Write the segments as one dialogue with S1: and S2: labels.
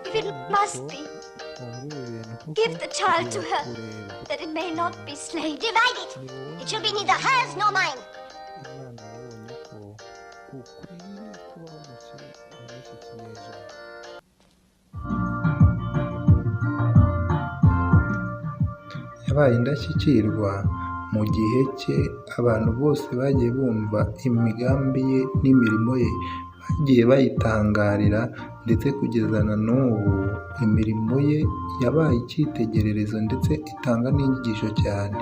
S1: If it must be, give the child to her, that it may not be slain.
S2: Divide it. It shall be neither hers nor mine.
S3: yabaye indashyikirwa mu gihe cye. Abantu bose bagiye bumva imigambi ye n'imirimo ye, bagiye bayitangarira, ndetse kugeza na n'ubu imirimo ye yabaye icyitegererezo ndetse itanga n'inyigisho cyane.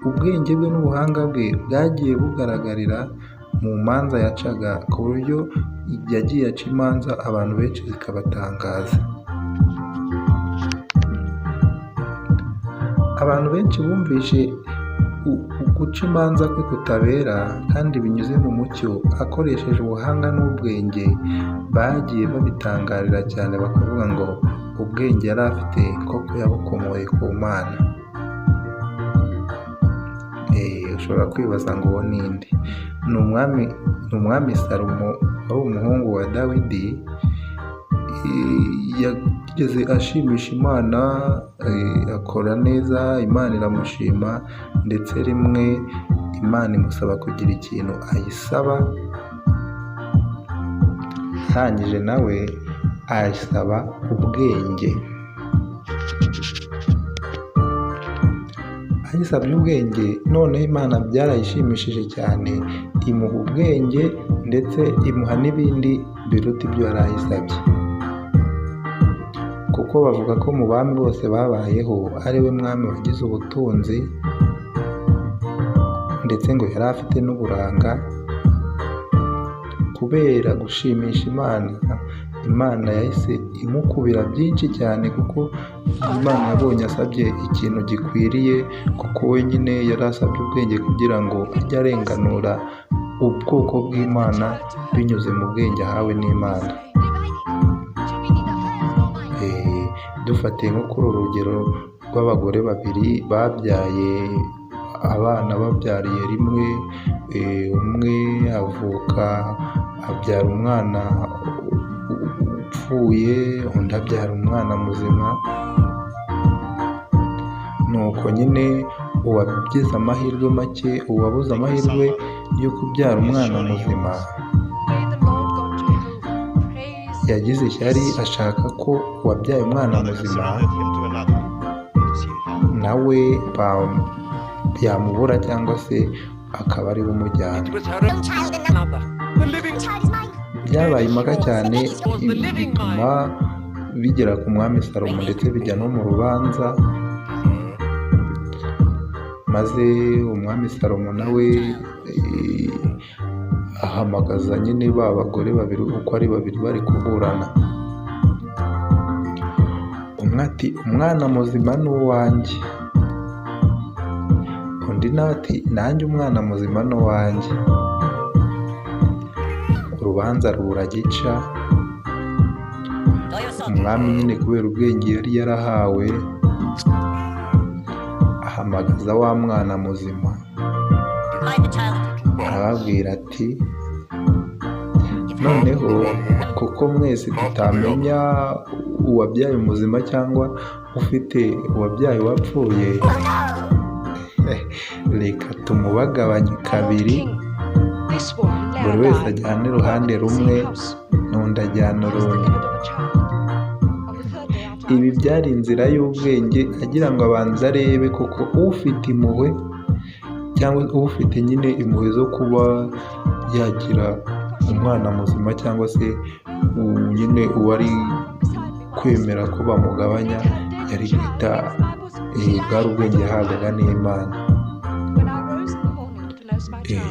S3: Ubwenge bwe n'ubuhanga bwe bwagiye bugaragarira mu manza yacaga, ku buryo yagiye aca imanza abantu benshi zikabatangaza. Abantu benshi bumvishe guca imanza kwe kutabera kandi binyuze mu mucyo, akoresheje ubuhanga n'ubwenge, bagiye babitangarira cyane, bakavuga ngo ubwenge yari afite koko yabukomoye ku Mana. Ushobora kwibaza ngo uwo ni nde? Ni umwami Salomo, wari umuhungu wa Dawidi. Yageze ashimisha Imana, akora neza, Imana iramushima, ndetse rimwe Imana imusaba kugira ikintu ayisaba, arangije nawe ayisaba ubwenge. Ayisabye ubwenge, noneho Imana byarayishimishije cyane, imuha ubwenge ndetse imuha n'ibindi biruta ibyo yari ayisabye. Kuko bavuga ko mu bami bose babayeho ari we mwami wagize ubutunzi, ndetse ngo yari afite n'uburanga. Kubera gushimisha Imana, Imana yahise imukubira byinshi cyane, kuko Imana yabonye asabye ikintu gikwiriye, kuko we nyine yari asabye ubwenge kugira ngo ajye arenganura ubwoko bw'Imana binyuze mu bwenge ahawe n'Imana. Dufatiye nko kuri uru rugero rw'abagore babiri babyaye abana babyariye rimwe, umwe abyara umwana upfuye, undi abyara umwana muzima. Nuko nyine uwagize amahirwe make, uwabuze amahirwe yo kubyara umwana muzima, yagize ishyari, ashaka ko uwabyaye umwana muzima nawe yamubura, cyangwa se akaba ari we umujyana. Byabaye impaka cyane, bituma bigera ku mwami Salomo, ndetse bijya no mu rubanza. Maze umwami Salomo nawe ahamagaza nyine ba bagore babiri, uko ari babiri bari kuburana. Umwe ati umwana muzima ni uwanjye, undi nawe ati nanjye umwana muzima ni uwanjye. Urubanza ruragica. Umwami nyine kubera ubwenge yari yarahawe, ahamagaza wa mwana muzima, arababwira ati noneho kuko mwese tutamenya uwabyaye umuzima cyangwa ufite uwabyaye wapfuye, reka tumubagabanye kabiri, buri wese ajyane uruhande rumwe n'undi ajyana urundi. Ibi byari inzira y'ubwenge, agira ngo abanze arebe koko ufite impuhwe, cyangwa ufite nyine impuhwe zo kuba yagira umwana muzima, cyangwa se nyine uwari kwemera ko bamugabanya, yari guhita bwari ubwenge yahabwaga n'Imana.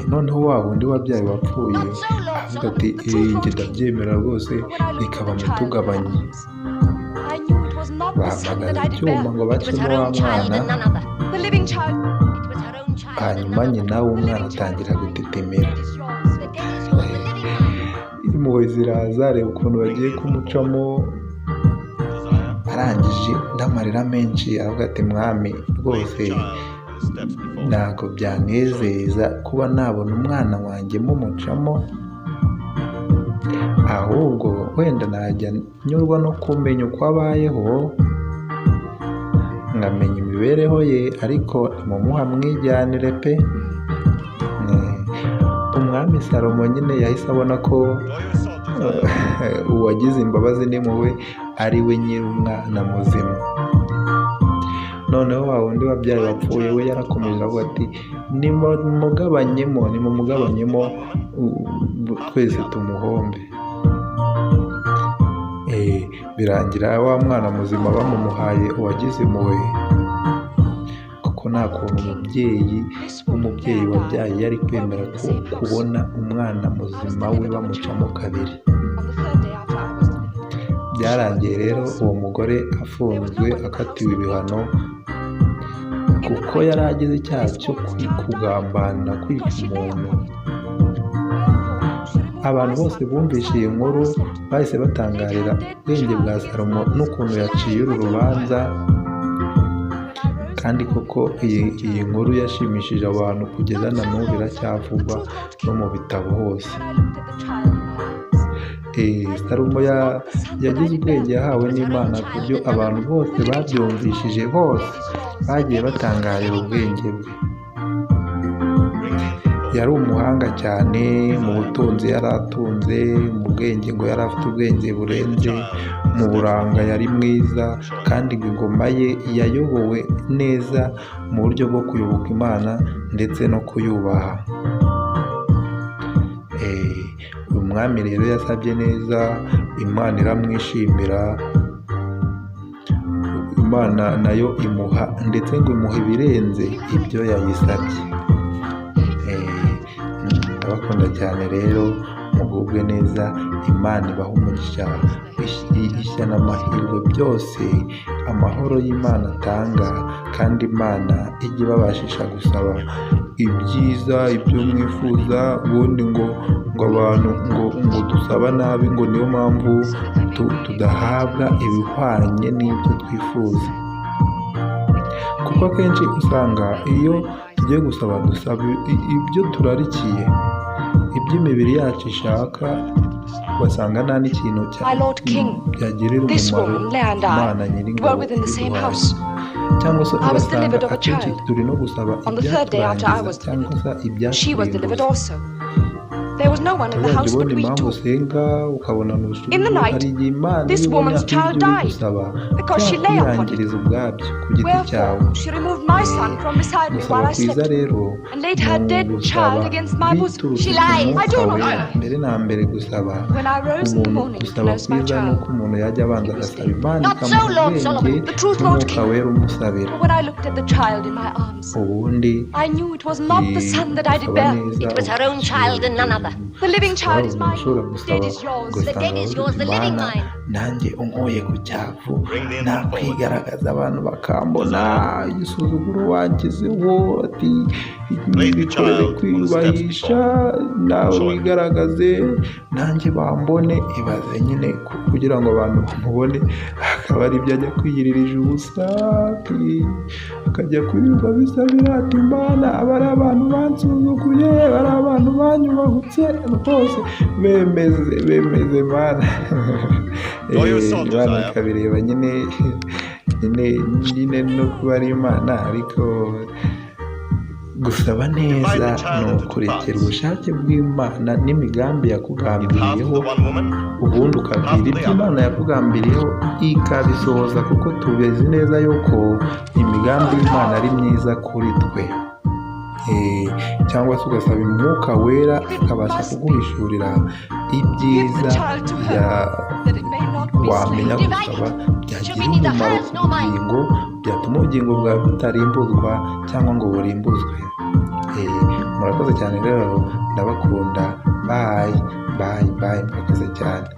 S3: Noneho wa wundi wabyaye wapfuye avuga ati njye ndabyemera rwose, reka bamutugabanye. Bahamagaza icyuma ngo bacemo wa mwana, hanyuma nyina w'umwana atangira gutetemera. Impuhwe ziraza, areba ukuntu bagiye kumucamo, arangije n'amarira menshi aravuga ati mwami rwose ntabwo byanezeza kuba nabona umwana wanjye mumucamo, ahubwo wenda najya nyurwa no kumenya uko abayeho, nkamenya imibereho ye, ariko nimumuha mwijyanire pe. Umwami Salomo nyine yahise abona ko uwagize imbabazi n'impuhwe ari we nyir'umwana muzima. Noneho wa wundi wabyaye wapfuye we yarakomeje avuga ati nimumugabanyemo twese tumuhombe. Birangira wa mwana muzima bamumuhaye uwagize impuhwe, kuko nta kuntu umubyeyi wabyaye yari kwemera kubona umwana muzima we bamucamo kabiri. Byarangiye rero uwo mugore afunzwe akatiwe ibihano, kuko yari agize icyaha cyo kugambanira, kwica umuntu. Abantu bose bumvise iyi nkuru bahise batangarira ubwenge bwa Salomo n'ukuntu yaciye uru rubanza, kandi koko iyi nkuru yashimishije abantu kugeza na n'ubu iracyavugwa no mu bitabo hose. Salomo yagize ubwenge yahawe n'Imana ku buryo abantu bose babyumvishije bose bagiye batangarira ubwenge bwe. Yari umuhanga cyane mu butunzi, yari atunze mu bwenge, ngo yari afite ubwenge burenze, mu buranga yari mwiza, kandi ingoma ye yayobowe neza mu buryo bwo kuyoboka Imana ndetse no kuyubaha. Uyu mwami rero yasabye neza, Imana iramwishimira, Imana nayo imuha, ndetse ngo imuha ibirenze ibyo yayisabye. Ndabakunda cyane rero, mugubwe neza, Imana ibaha umugisha, ishya n'amahirwe byose amahoro y'Imana atanga, kandi Imana ijya ibabashisha gusaba ibyiza, ibyo mwifuza. Ubundi ngo abantu ngo dusaba nabi, ngo niyo mpamvu tudahabwa ibihwanye n'ibyo twifuza, kuko akenshi usanga iyo tugiye gusaba dusaba ibyo turarikiye, iby'imibiri yacu ishaka, ugasanga nta n'ikintu byagirira umumaro Imana nyir'ingabo iduhaye. Cyangwa se ugasanga akenshi turi no gusaba ibyaturangiza cyangwa se ibyaturimbuza. Uzajya ubona impamvu usenga ukabona ntushobora, hari igihe Imana iyo ibonye ibyo uri gusaba yakwirangiriza ubwabyo ku giti cyawe. Gusaba kwiza rero ni ugusaba biturutse ku Mwuka Wera. Mbere na mbere gusaba kwiza ni uko umuntu yajya abanza agasaba Imana ikamuha ubwenge n'Umwuka Wera umusabira, ubundi gusaba neza.
S2: The living child is mine.
S3: Dead is yours. The dead is yours. The living mine. Nanjye unkuye ku cyavu, nakwigaragaza abantu bakambona, igisuzuguro wangizeho, ati bikorere kwiyubahisha, nawe wigaragaze nanjye bambone. Ibaze nyine kugira ngo abantu bamubone, akaba ari ibyo ajya kwiyiririza ubusa, akajya kuyumva bisabira ati Imana, aba ari abantu bansuzuguye, bari abantu banyubahutse rwose, bemeze Mana. Imana ikabireba nyine no kuba ari Imana, ariko gusaba neza ni ukurekera ubushake bw'Imana n'imigambi yakugambiriyeho, ubundi ukabwira ibyo Imana yakugambiriyeho ikabisohoza, kuko tubizi neza yuko imigambi y'Imana ari myiza kuri twe. Cyangwa se ugasaba Umwuka Wera akabasha kuguhishurira ibyiza wamenya gusaba byagira umumaro ku bugingo, byatuma ubugingo bwawe butarimbuzwa cyangwa ngo burimbuzwe. Murakoze cyane rero, ndabakunda. Bye, murakoze cyane.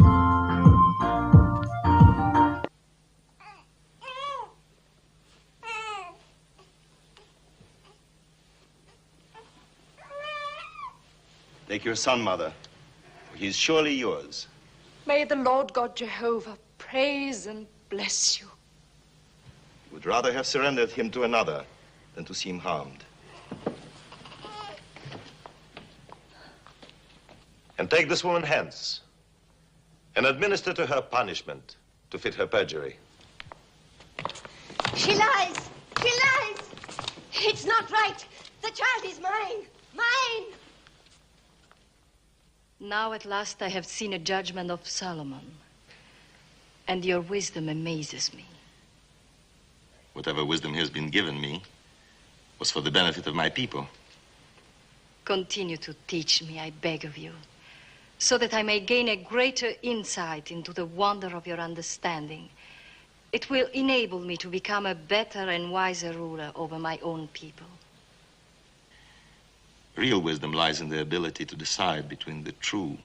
S4: Take your son, Mother. He is surely yours.
S5: May the Lord God Jehovah praise and bless you.
S4: You would rather have surrendered him to another than to seem harmed. And take this woman hence and administer to her punishment to fit her perjury.
S1: She lies! She lies! It's not right! The child is mine! Mine!
S2: Now at last I have seen a judgment of Solomon, and your wisdom amazes me.
S4: Whatever wisdom he has been given me was for the benefit of my people.
S2: Continue to teach me, I beg of you, so that I may gain a greater insight into the wonder of your understanding. It will enable me to become a better and wiser ruler over my own people.
S4: Real wisdom lies in the ability to decide between the true